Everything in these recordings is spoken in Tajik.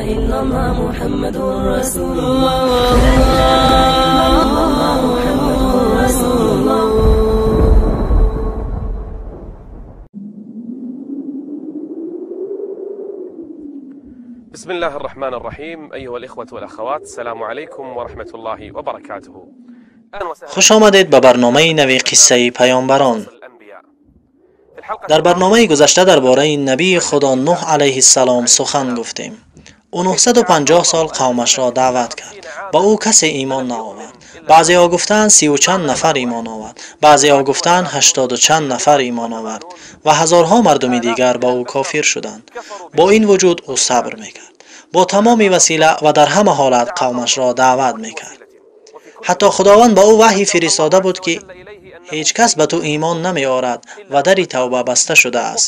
إلا الله محمد رسول الله لا إله إلا الله محمد رسول الله. بسم الله الرحمن الرحيم. أيها الإخوة والأخوات، السلام عليكم ورحمة الله وبركاته. Хуш омадед ба барномаи нави қиссаи паёмбарон. Дар барномаи гузашта дар бораи набии Худо Нӯҳ алайҳиссалом сухан гуфтем. Ӯ 950 сол қавмашро даъват кард. Ба ӯ касе имон наовард. Баъзеҳо гуфтаанд 30 чанд нафар имон овард, баъзеҳо гуфтаанд 80 чанд нафар имон овард ва ҳазорҳо мардуми дигар ба ӯ кофир шуданд. Бо ин вуҷуд ӯ сабр мекард. Бо тамоми васила ва дар ҳама ҳолат қавмашро даъват мекард. Ҳатто Худованд ба ӯ ваҳй фиристода буд, ки ҳеҷ кас ба ту имон намеорад ва дари тавба баста шудааст.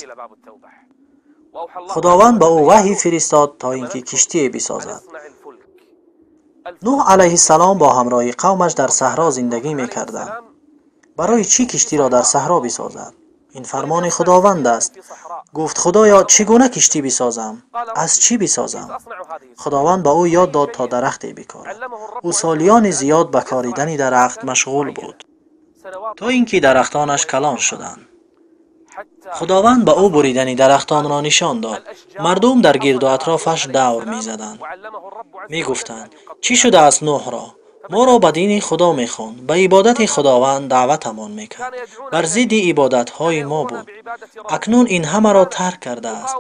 Худованд ба ӯ ваҳй фиристод то ин ки киштие бисозад. Нӯҳ алайҳиссалом бо ҳамроҳи қавмаш дар саҳро зиндагӣ мекарданд. Барои чӣ киштиро дар саҳро бисозад? Ин фармони Худованд аст. Гуфт: Худоё, чӣ гуна киштӣ бисозам? Аз чӣ бисозам? Худованд ба ӯ ёд дод то дарахте бикорад. Ӯ солиёни зиёд ба коридани дарахт машғул буд, то ин ки дарахтонаш калон шуданд. Худованд ба ӯ буридани дарахтонро нишон дод. Мардум дар гирду атрофаш давр мезаданд. Мегуфтанд: чӣ шудааст Нӯҳро? Моро ба дини Худо мехонд, ба ибодати Худованд даъватамон мекард, бар зидди ибодатҳои мо буд. Акнун ин ҳамаро тарк кардааст,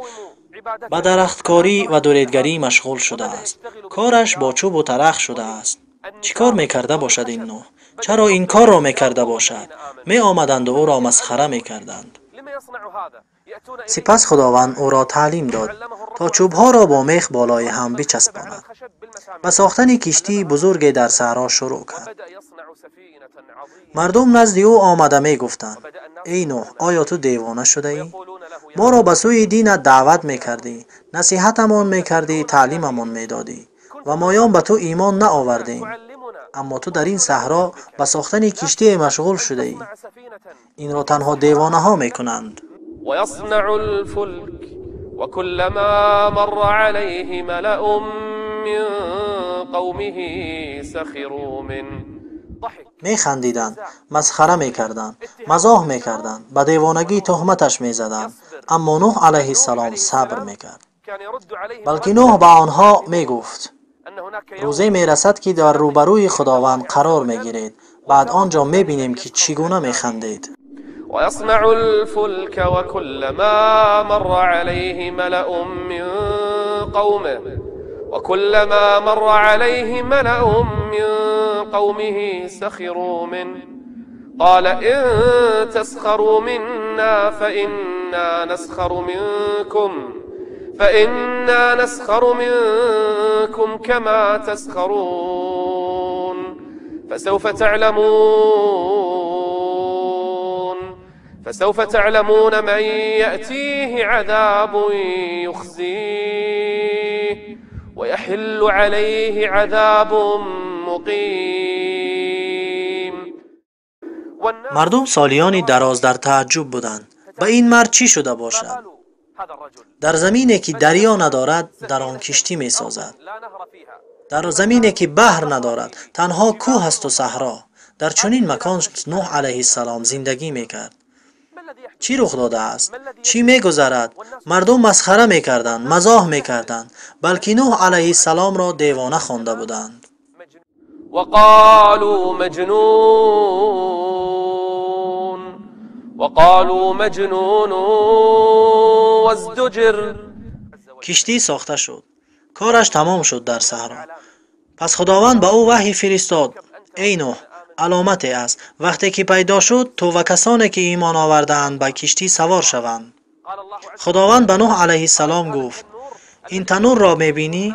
ба дарахткорӣ ва дуредгарӣ машғул шудааст. Кораш бо чӯбу тарах шудааст. Чӣ кор мекарда бошад ин Нӯҳ? Чаро ин корро мекарда бошад? Меомаданду ӯро масхара мекарданд. Сипас Худованд ӯро таълим дод, то чӯбҳоро бо мех болои ҳам бичаспонад. Ба сохтани киштии бузурге дар саҳро шурӯъ кард. Мардум назди ӯ омада мегуфтанд: эй Нӯҳ, оё ту девона шудаӣ? Моро ба сӯи динат даъват мекардӣ, насиҳатамон мекардӣ, таълимамон медодӣ ва моён ба ту имон наовардем. Аммо ту дар ин саҳро ба сохтани киштие машғул шудаӣ. Инро танҳо девонаҳо мекунанд. ويصنع الفلك وكلما مر عليه ملأ من قومه سخروا منه. Механдиданд, масхара мекарданд, мазоҳ мекарданд, ба девонагӣ туҳматаш мезаданд. Аммо Нӯҳ алайҳиссалом сабр мекард. Балки Нӯҳ ба онҳо мегуфт: рӯзе мерасад, ки дар рӯбарӯи Худованд қарор мегиред. Баъд он ҷо мебинем, ки чӣ гуна механдед. ويصنع الفلك وكلما مر عليه ملأ من قومه وكلما مر عليه ملأ من قومه سخروا منه. قال إن تسخروا منا فإنا نسخر منكم فإنا نسخر منكم كما تسخرون فسوف تعلمون فسوف تعلمون من يأتيه عذاب يخزيه ويحل عليه عذاب مقيم. Мардум солиёни дароз дар тааҷҷуб буданд. Ба ин мард чӣ шуда бошад? Дар замине ки дарё надорад, дар он киштӣ месозад. Дар замине ки баҳр надорад, танҳо кӯҳ асту саҳро. Дар чунин макон Нӯҳ алайҳиссалом зиндагӣ мекард. Чӣ рух додааст? Чӣ мегузарад? Мардум масхара мекарданд, мазоҳ мекарданд, балки Нӯҳ алайҳиссаломро девона хонда буданд. وقالوا مجنون وقالوا مجنون وازدجر. Киштӣ сохта шуд. Кораш тамом шуд дар саҳро. Пас Худованд ба ӯ ваҳй фиристод: эй Нӯҳ, аломате аст. Вақте ки пайдо шуд, ту ва касоне ки имон овардаанд ба киштӣ савор шаванд. Худованд ба Нӯҳ алайҳиссалом гуфт: ин танурро мебинӣ?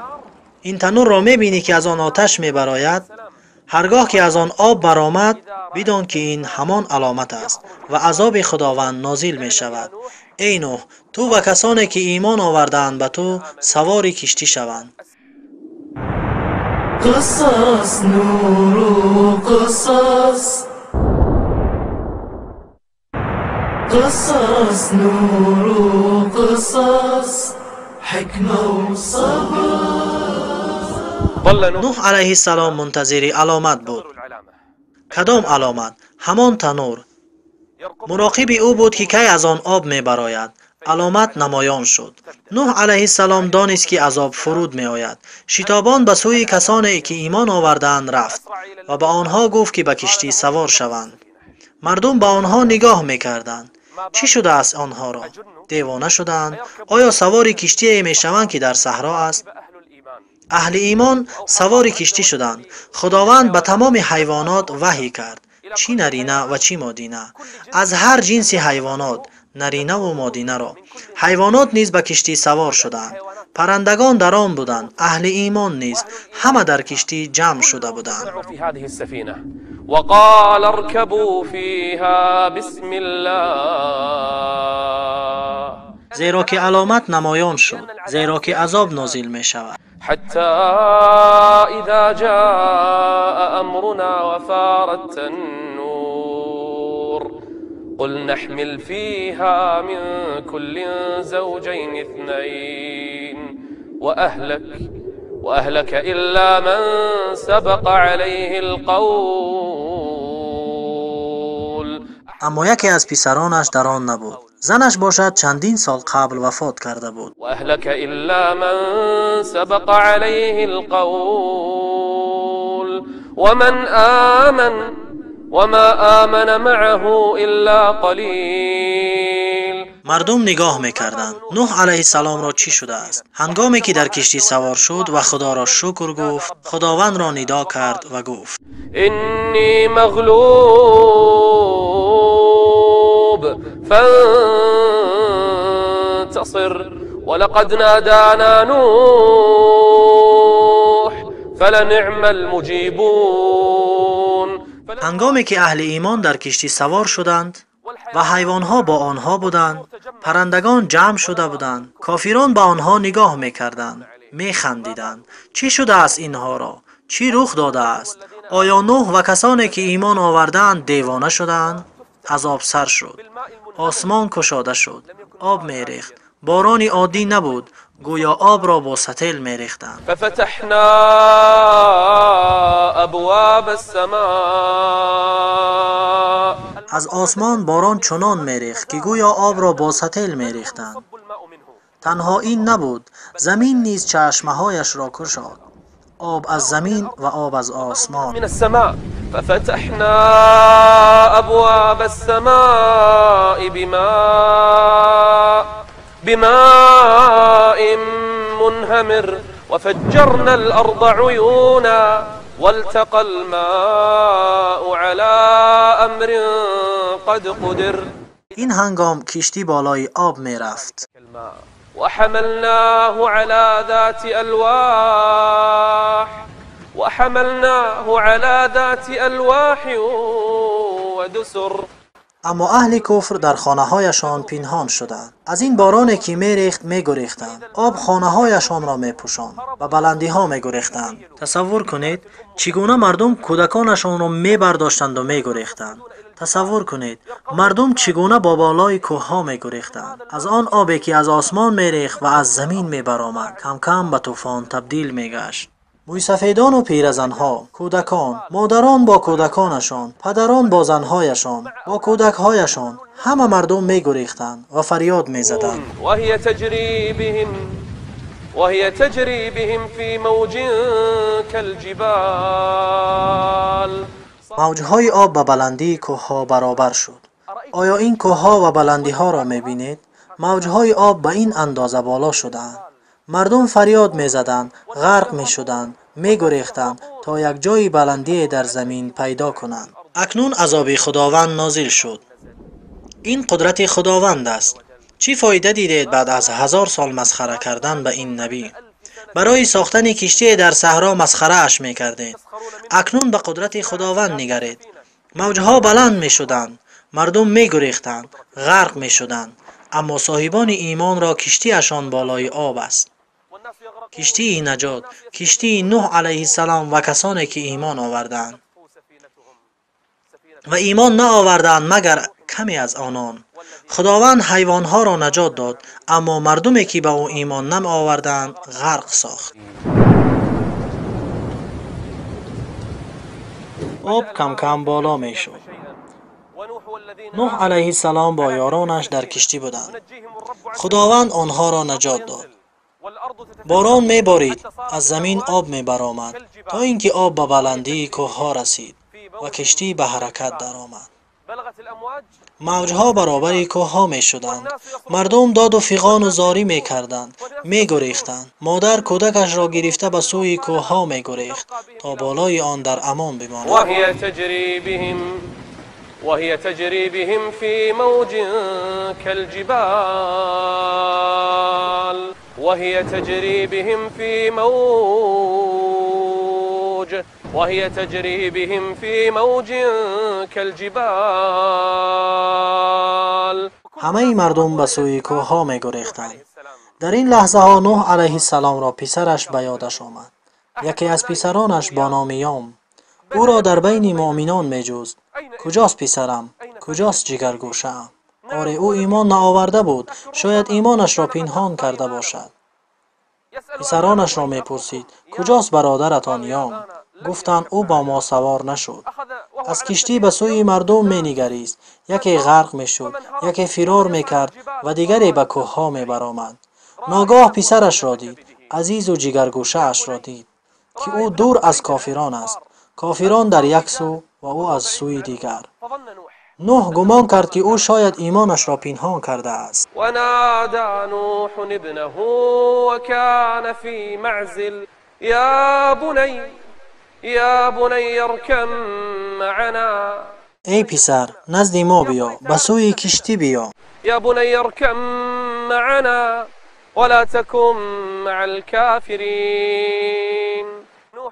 Ин танурро мебинӣ, ки аз он оташ мебарояд? Ҳаргоҳ ки аз он об баромад, бидон, ки ин ҳамон аломат аст ва азоби Худованд нозил мешавад. Эй Нӯҳ, ту ва касоне ки имон овардаанд ба ту савори киштӣ шаванд. قصص نور قصص قصص نور قصص حكمة وصبر. Нуҳ алайҳиссалом мунтазири аломат буд. Кадом аломат? Ҳамон танур. Муроқиби ӯ буд, ки кай аз он об мебарояд. Аломат намоён шуд. Нуҳ алайҳиссалом донист, ки азоб фуруд меояд. Шитобон ба сӯи касоне, ки имон овардаанд, рафт ва ба онҳо гуфт, ки ба киштӣ савор шаванд. Мардум ба онҳо нигоҳ мекарданд. Чӣ шудааст онҳоро? Девона шудаанд? Оё савори киштие мешаванд, ки дар саҳро аст? Аҳли имон савори киштӣ шуданд. Худованд ба тамоми ҳайвонот ваҳй кард, чӣ нарина ва чӣ модина, аз ҳар ҷинси ҳайвонот, наринаву модинаро. Ҳайвонот низ ба киштӣ савор шуданд. Паррандагон дар он буданд. Аҳли имон низ ҳама дар киштӣ ҷамъ шуда буданд. وقال اركبوا فيها بسم الله. Зеро ки аломат намоён шуд, зеро ки азоб нозил мешавад. حتى إذا جاء أمرنا وفارت النور قل نحمل فيها من كل زوجين اثنين وأهلك إلا من سبق عليه القول. Аммо яке аз писаронаш дар он набуд. Занаш бошад чандин сол қабл вафот карда буд. وأهلك إلا من سبق عليه القول ومن آمن وما آمن معه إلا قليل. Мардум нигоҳ мекарданд, Нуҳ алайҳиссаломро чӣ шудааст. Ҳангоме ки дар киштӣ савор шуд ва Худоро шукр гуфт, Худовандро нидо кард ва гуфт: إني مغلوب فانتصر ولقد نادانا نوح فلنعم المجيبون. Ҳангоме ки аҳли имон дар киштӣ савор шуданд ва ҳайвонҳо бо онҳо буданд, паррандагон ҷамъ шуда буданд, кофирон ба онҳо нигоҳ мекарданд, механдиданд. Чӣ шудааст инҳоро? Чӣ рух додааст? Оё Нуҳ ва касоне, ки имон овардаанд, девона шудаанд? Азоб сар шуд. Осмон кушода шуд. Об мерехт. Борони оддӣ набуд, гӯё обро бо сател мерехтанд. ففتحنا أبواب السماء. Аз осмон борон чунон мерехт, ки гӯё обро бо сател мерехтанд. Танҳо ин набуд, замин низ чашмаҳояшро кушод. Об аз замин ва об аз осмон. من السماء ففتحنا أبواب السماء بماء منهمر وفجرنا الأرض عيونا والتقى الماء على أمر قد قدر. Ин ҳангом киштӣ болои об мерафт. وحملناه على ذات ألواح وحملناه على ذات ألواح ودسر. Аммо аҳли куфр дар хонаҳояшон пинҳон шуданд. Аз ин бороне, ки мерехт, мегурехтанд. Об хонаҳояшонро мепӯшонд, ба баландиҳо мегурехтанд. Тасаввур кунед, чӣ гуна мардум кӯдаконашонро мебардоштанду мегурехтанд. Тасаввур кунед, мардум чӣ гуна бо болои кӯҳҳо мегурехтанд. Аз он обе, ки аз осмон мерехт ва аз замин мебаромад, камкам ба тӯфон табдил мегашт. Мӯйсафедону пиразанҳо, кӯдакон, модарон бо кӯдаконашон, падарон бо занҳояшон, бо кӯдакҳояшон, ҳама мардум мегурехтанд ва фарёд мезаданд. وهي تجري بهم في موج كالجبال. Мавҷҳои об ба баландии кӯҳҳо баробар шуд. Оё ин кӯҳҳо ва баландиҳоро мебинед? Мавҷҳои об ба ин андоза боло шудаанд. Мардум фарёд мезаданд, ғарқ мешуданд, мегурехтанд, то як ҷойи баландие дар замин пайдо кунанд. Акнун азоби Худованд нозил шуд. Ин қудрати Худованд аст. Чӣ фоида дидед баъд аз 1000 сол масхара кардан ба ин набӣ? Барои сохтани киштие дар саҳро масхарааш мекардед. Акнун ба қудрати Худованд нигаред. Мавҷҳо баланд мешуданд, мардум мегурехтанд, ғарқ мешуданд, аммо соҳибони имонро киштиашон болои об аст. Киштии наҷот, киштии Нуҳ алайҳиссалом ва касоне, ки имон оварданд. Ва имон наоварданд, магар каме аз онон. Худованд ҳайвонҳоро наҷот дод, аммо мардуме ки ба ӯ имон намеоварданд ғарқ сохт. Об кам-кам боло мешуд. Нӯҳ алайҳиссалом бо ёронаш дар киштӣ буданд. Худованд онҳоро наҷот дод. Борон меборид, аз замин об мебаромад, то ин ки об ба баландии кӯҳҳо расид ва киштӣ ба ҳаракат даромад. Мавҷҳо баробари кӯҳҳо мешуданд. Мардум доду фиғону зорӣ мекарданд, мегурехтанд. Модар кӯдакашро гирифта ба сӯи кӯҳҳо мегурехт, то болои он дар амон бимонад. وهي تجري بهم في موج كالجبال وهي تجري بهم في موج وهي تجري بهم في موج كالجبال. ҳамаи мардум ба сӯи кӯҳҳо мегурехтанд. Дар ин лаҳзаҳо Нӯҳ алайҳиссаломро писараш ба ёдаш омад. Яке аз писаронаш бо номи Ём. Ӯро дар байни муъминон меҷуст. Куҷост писарам? Куҷост ҷигаргӯшаам? Оре, ӯ имон наоварда буд. Шояд имонашро пинҳон карда бошад. Писаронашро мепурсид: куҷост бародаратон Ём? Гуфтанд, ӯ бо мо савор нашуд. Аз киштӣ ба сӯи мардум менигарист. Яке ғарқ мешуд, яке фирор мекард ва дигаре ба кӯҳҳо мебаромад. Ногоҳ писарашро дид, азизу ҷигаргӯшаашро дид, ки ӯ дур аз кофирон аст. Кофирон дар як сӯ ва ӯ аз сӯи дигар. Нӯҳ гумон кард, ки ӯ шояд имонашро пинҳон кардааст. ونادى نوح ابنه وكان في معزل يا بني يا بني اركب معنا Эй писар, назди мо биё, ба сӯи киштӣ биё. يا بني اركب معنا ولا تكن مع الكافرين.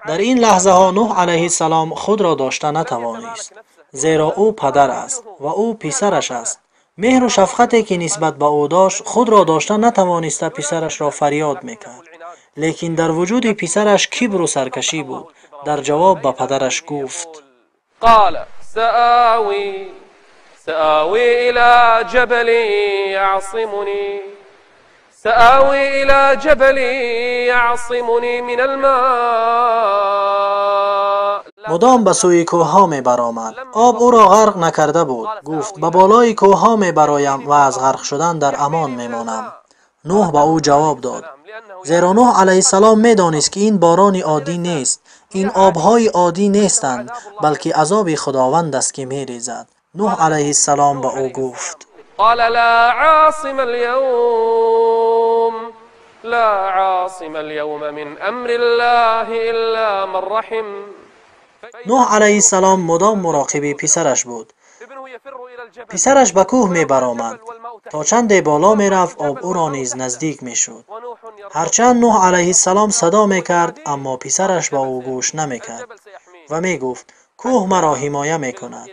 Дар ин лаҳзаҳо Нӯҳ алайҳиссалом худро дошта натавонист, зеро ӯ падар аст ва ӯ писараш аст. Меҳру шафқате ки нисбат ба ӯ дошт, худро дошта натавониста писарашро фарёд мекард. Лекин дар вуҷуди писараш кибру саркашӣ буд. Дар ҷавоб ба падараш гуфт: قال سآوي إلى جبل يعصمني سآوي إلى جبل يعصمني من الماء. Мудом ба сӯи кӯҳҳо мебаромад. Об ӯро ғарқ накарда буд. Гуфт: ба болои кӯҳҳо мебароям ва аз ғарқ шудан дар амон мемонам. Нӯҳ ба ӯ ҷавоб дод. Зеро Нӯҳ алайҳиссалом медонист, ки ин борони оддӣ нест, ин обҳои оддӣ нестанд, балки азоби худованд аст ки мерезад. Нӯҳ алайҳиссалом ба ӯ гуфт: قال لا عاصم اليوم لا عاصم اليوم من أمر الله إلا من رحم. Нӯҳ алайҳиссалом мудом муроқиби писараш буд. Писараш ба кӯҳ мебаромад. То чанде боло мерафт, об ӯро низ наздик мешуд. Ҳарчанд Нӯҳ алайҳиссалом садо мекард, аммо писараш ба ӯ гӯш намекард ва мегуфт: кӯҳ маро ҳимоя мекунад,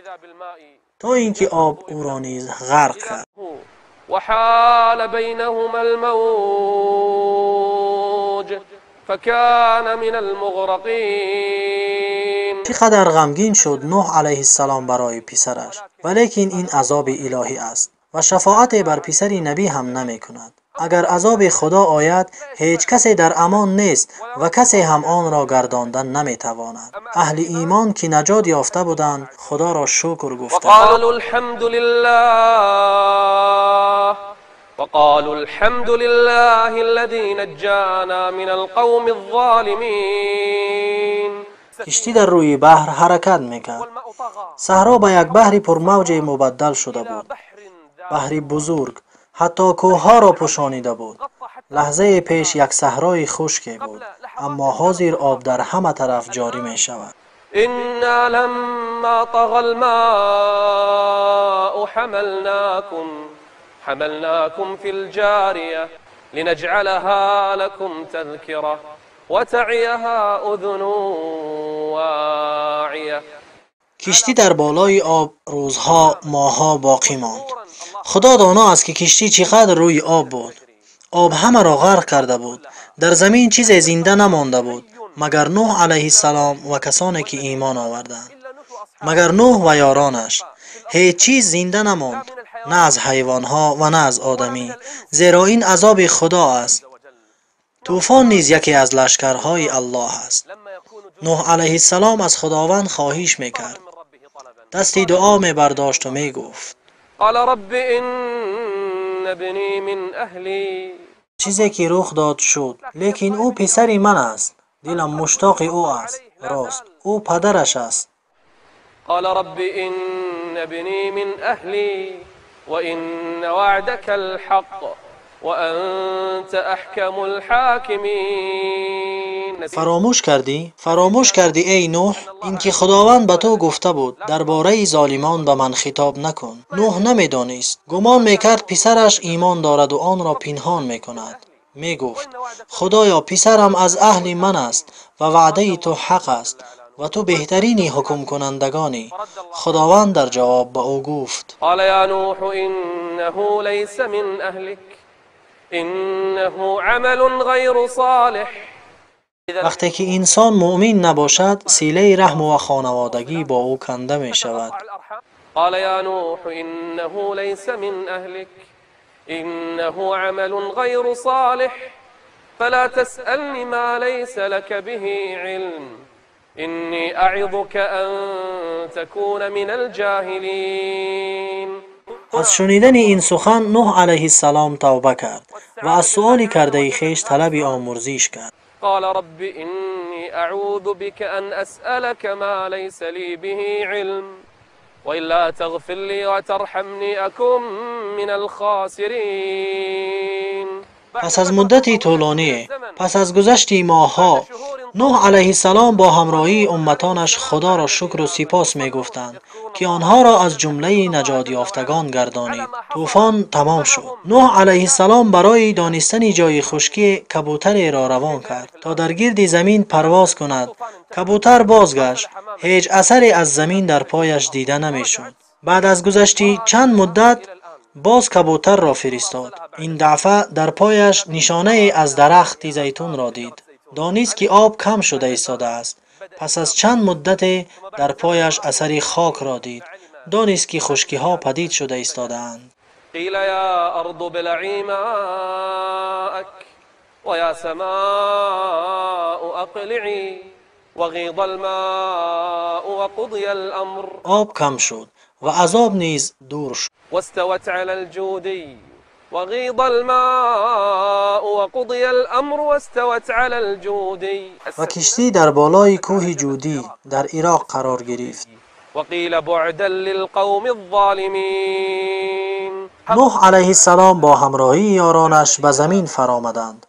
то ин ки об ӯро низ ғарқ кард. وحال بينهما الموج فكان من المغرقين. Чӣ қадар ғамгин шуд Нӯҳ алайҳиссалом барои писараш, валекин ин азоби илоҳӣ аст ва шафоате бар писари набӣ ҳам намекунад. Агар азоби худо ояд, ҳеҷ касе дар амон нест ва касе ҳам онро гардонда наметавонад. Аҳли имон ки наҷот ёфта буданд, худоро шукр гуфтанд. وقالوا الحمد لله الذي نجانا من القوم الظالمين. Киштӣ дар рӯи баҳр ҳаракат мекард. Саҳро ба як баҳри пурмавҷе мубаддал шуда буд. Баҳри бузург ҳатто кӯҳҳоро пӯшонида буд. Лаҳзаи пеш як саҳрои хушке буд, аммо ҳозир об дар ҳама тараф ҷорӣ мешавад. إنا لما طغى الماء حملناكم في الجارية لنجعلها لكم تذكرة وتعيها أذن واعية. Киштӣ дар болои об рӯзҳо, моҳҳо боқӣ монд. Худо доно аст, ки киштӣ чӣ қадр рӯи об буд. Об ҳамаро ғарқ карда буд. Дар замин чизе зинда намонда буд, магар Нӯҳ алайҳиссалом ва касоне ки имон оварданд, магар Нӯҳ ва ёронаш. Ҳеҷ чиз зинда намонд, на аз ҳайвонҳо ва на аз одамӣ, зеро ин азоби Худо аст. Тӯфон низ яке аз лашкарҳои Аллоҳ аст. Нӯҳ алайҳиссалом аз Худованд хоҳиш мекард. Дасти дуо мебардошт ва мегуфт: قال رب إن ابني من أهلي. Чизе ки рух дод шуд, лекин ӯ писари ман аст. Дилам муштоқи ӯ аст. Рост, ӯ падараш аст. قال رب إن ابني من أهلي وإن وعدك الحق وأنت أحكم الحاكمين. Фаромӯш кардӣ? Фаромӯш кардӣ, эй Нӯҳ, ин ки Худованд ба ту гуфта буд: дар бораи золимон ба ман хитоб накун. Нӯҳ намедонист. Гумон мекард писараш имон дораду онро пинҳон мекунад. Мегуфт: Худоё, писарам аз аҳли ман аст ва ваъдаи ту ҳақ аст ва ту беҳтарини ҳукмкунандагонӣ. Худованд дар ҷавоб ба ӯ гуфт: قال يا نوح إنه ليس من أهلك إنه عمل غير صالح. Вақте ки инсон муъмин набошад, силаи раҳму ва хонаводагӣ бо ӯ канда мешавад. قال يا نوح إنه ليس من أهلك إنه عمل غير صالح فلا تسألني ما ليس لك به علم إني أعظك أن تكون من الجاهلين. Аз шунидани ин сухан Нӯҳ алайҳиссалом тавба кард ва аз суоли кардаи хеш талаби омурзиш кард. قال رب إني أعوذ بك أن أسألك ما ليس لي به علم وإلا تغفر لي وترحمني أكن من الخاسرين. Пас аз муддати тӯлонӣ, пас аз гузашти моҳҳо, Нӯҳ алайҳиссалом бо ҳамроҳии умматонаш Худоро шукру сипос мегуфтанд, ки онҳоро аз ҷумлаи наҷотёфтагон гардонид. Тӯфон тамом шуд. Нӯҳ алайҳиссалом барои донистани ҷои хушкӣ кабутареро равон кард, то дар гирди замин парвоз кунад. Кабутар бозгашт. Ҳеҷ асаре аз замин дар пояш дида намешуд. Баъд аз гузашти чанд муддат боз кабутарро фиристод. Ин дафъа дар пояш нишонае аз дарахти зайтунро дид. Донист, ки об кам шуда истодааст. Пас аз чанд муддате дар пояш асари хокро дид. Донист, ки хушкиҳо падид шуда истодаанд. قيل يا أرض ابلعي ماءك ويا سماء أقلعي وغيض الماء وقضي الأمر. Об кам шуд ва азоб низ дур шуд. واستوت على الجودي وغيض الماء وقضي الأمر واستوت على الجودي. Ва киштӣ дар болои кӯҳи Ҷудӣ дар Ироқ қарор гирифт. وقيل بعدا للقوم الظالمين. Нӯҳ алайҳиссалом бо ҳамроҳии ёронаш ба замин фаромаданд.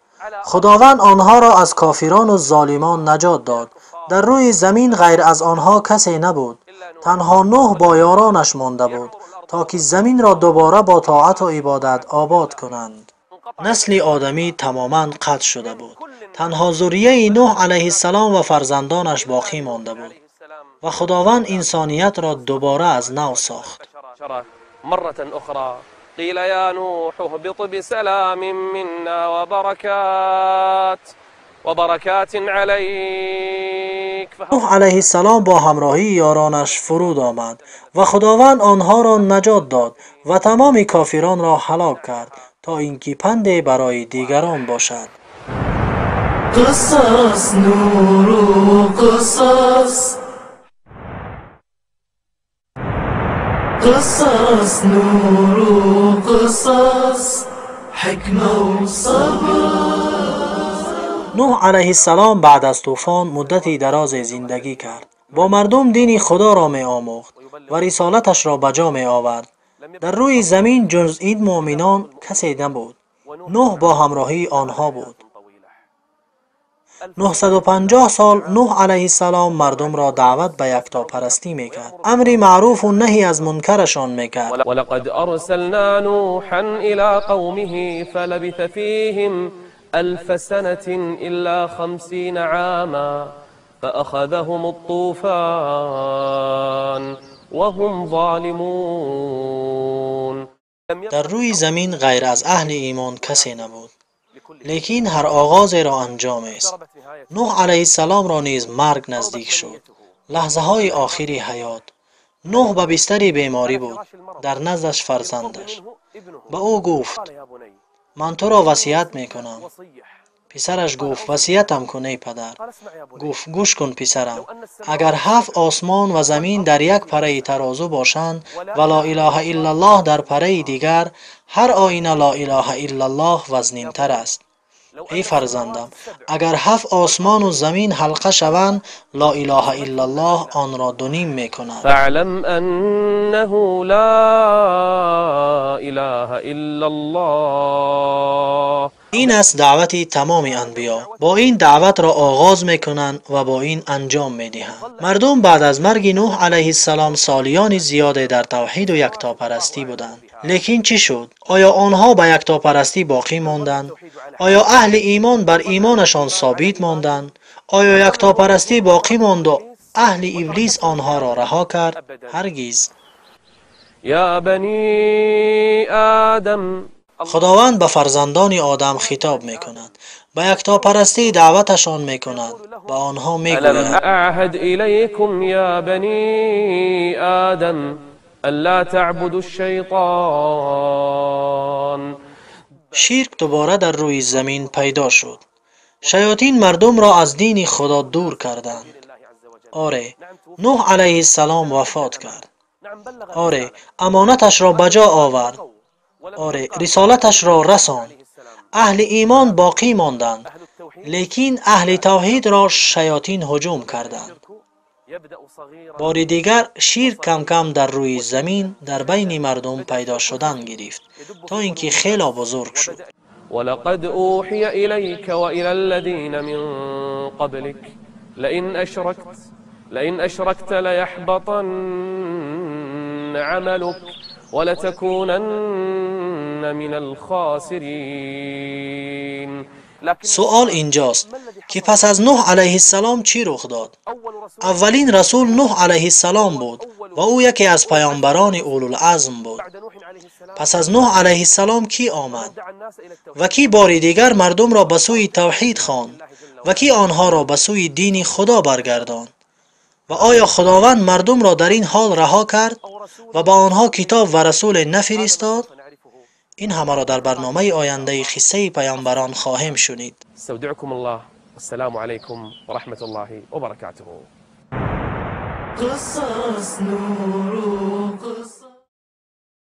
Худованд онҳоро аз кофирону золимон наҷот дод. Дар рӯи замин ғайр аз онҳо касе набуд. Танҳо Нӯҳ бо ёронаш монда буд, то ки заминро дубора бо тоату ибодат обод кунанд. Насли одамӣ тамоман қатъ шуда буд. Танҳо зуррияи Нӯҳ алайҳиссалом ва фарзандонаш боқӣ монда буд ва Худованд инсониятро дубора аз нав сохт. مرة أخرى قيل يا نوح اهبط بسلام منا وبركات عليك. Нӯҳ алайҳиссалом бо ҳамроҳии ёронаш фуруд омад ва Худованд онҳоро наҷот дод ва тамоми кофиронро ҳалок кард, то ин ки панде барои дигарон бошад. قصص نور قصص قصص نور قصص حكمة وصبر. Нӯҳ алайҳиссалом баъд аз тӯфон муддати дарозе зиндагӣ кард. Бо мардум дини Худоро меомӯхт ва рисолаташро ба ҷо меовард. Дар рӯи замин ҷуз ин муъминон касе набуд. Нӯҳ бо ҳамроҳии онҳо буд. 950 сол Нӯҳ алайҳиссалом мардумро даъват ба яктопарастӣ мекард, амри маъруфу наҳӣ аз мункарашон мекард. ولقد أرسلنا نوحا إلى قومه فلبث فيهم ألف سنة إلا 50 عاما فأخذهم الطوفان وهم ظالمون. Дар рӯи замин ғайр аз аҳли имон касе набуд, лекин ҳар оғозеро анҷомест. Нӯҳ алайҳиссаломро низ марг наздик шуд. Лаҳзаҳои охири ҳаёт. Нӯҳ ба бистари беморӣ буд, дар наздаш фарзандаш. Ба ӯ гуфт: ман туро васият мекунам. Писараш гуфт: васиятам кун, эй падар. Гуфт: гӯш кун, писарам, агар ҳафт осмон ва замин дар як параи тарозу бошанд ва ло илоҳа иллаллоҳ дар параи дигар, ҳар оина ло илоҳа иллаллоҳ вазнинтар аст. Эй фарзандам, агар ҳафт осмону замин ҳалқа шаванд, ло илоҳа иллаллоҳ онро дуним мекунад. فاعلم أنه لا إله إلا الله. Ин аст даъвати тамоми анбиё. Бо ин даъватро оғоз мекунанд ва бо ин анҷом медиҳанд. Мардум баъд аз марги Нӯҳ алайҳиссалом солиёни зиёде дар тавҳиду яктопарастӣ буданд. Лекин чӣ шуд? Оё онҳо ба яктопарастӣ боқӣ монданд? Оё аҳли имон бар имонашон собит монданд? Оё яктопарастӣ боқӣ монду аҳли иблис онҳоро раҳо кард? Ҳаргиз. يا بني آدم. Худованд ба фарзандони одам хитоб мекунад, ба яктопарастӣ даъваташон мекунад, ба онҳо ألم мегӯяд: أعهد إليكم يا بني آدم ألا تعبدوا الشيطان. Ширк дубора дар рӯи замин пайдо шуд. Шаётин мардумро аз дини Худо дур карданд. Оре, Нӯҳ алайҳиссалом вафот кард. Оре, амонаташро ба ҷо овард. Оре, рисолаташро расонд. Аҳли имон боқӣ монданд, лекин аҳли тавҳидро шаётин ҳуҷум карданд. Бори дигар ширк кам-кам дар рӯи замин дар байни мардум пайдо шудан гирифт, то ин ки хело бузург шуд. ولقد أوحي إليك وإلى الذين من قبلك لئن أشركت ليحبطن عملك ولتكونن من الخاسرين. Суол инҷост, ки пас аз Нӯҳ алайҳиссалом чӣ рух дод? Аввалин расул Нӯҳ алайҳиссалом буд ва ӯ яке аз паёмбарони улулазм буд. Пас аз Нӯҳ алайҳиссалом кӣ омад? Ва кӣ бори дигар мардумро ба сӯи тавҳид хонд? Ва кӣ онҳоро ба сӯи дини Худо баргардонд? Ва оё Худованд мардумро дар ин ҳол раҳо кард ва ба онҳо китоб ва расуле нафиристод? Ин ҳамаро дар барномаи ояндаи қиссаи паёмбарон хоҳем шунид. استودعكم الله، والسلام عليكم ورحمة الله وبركاته. قصص نور قصص.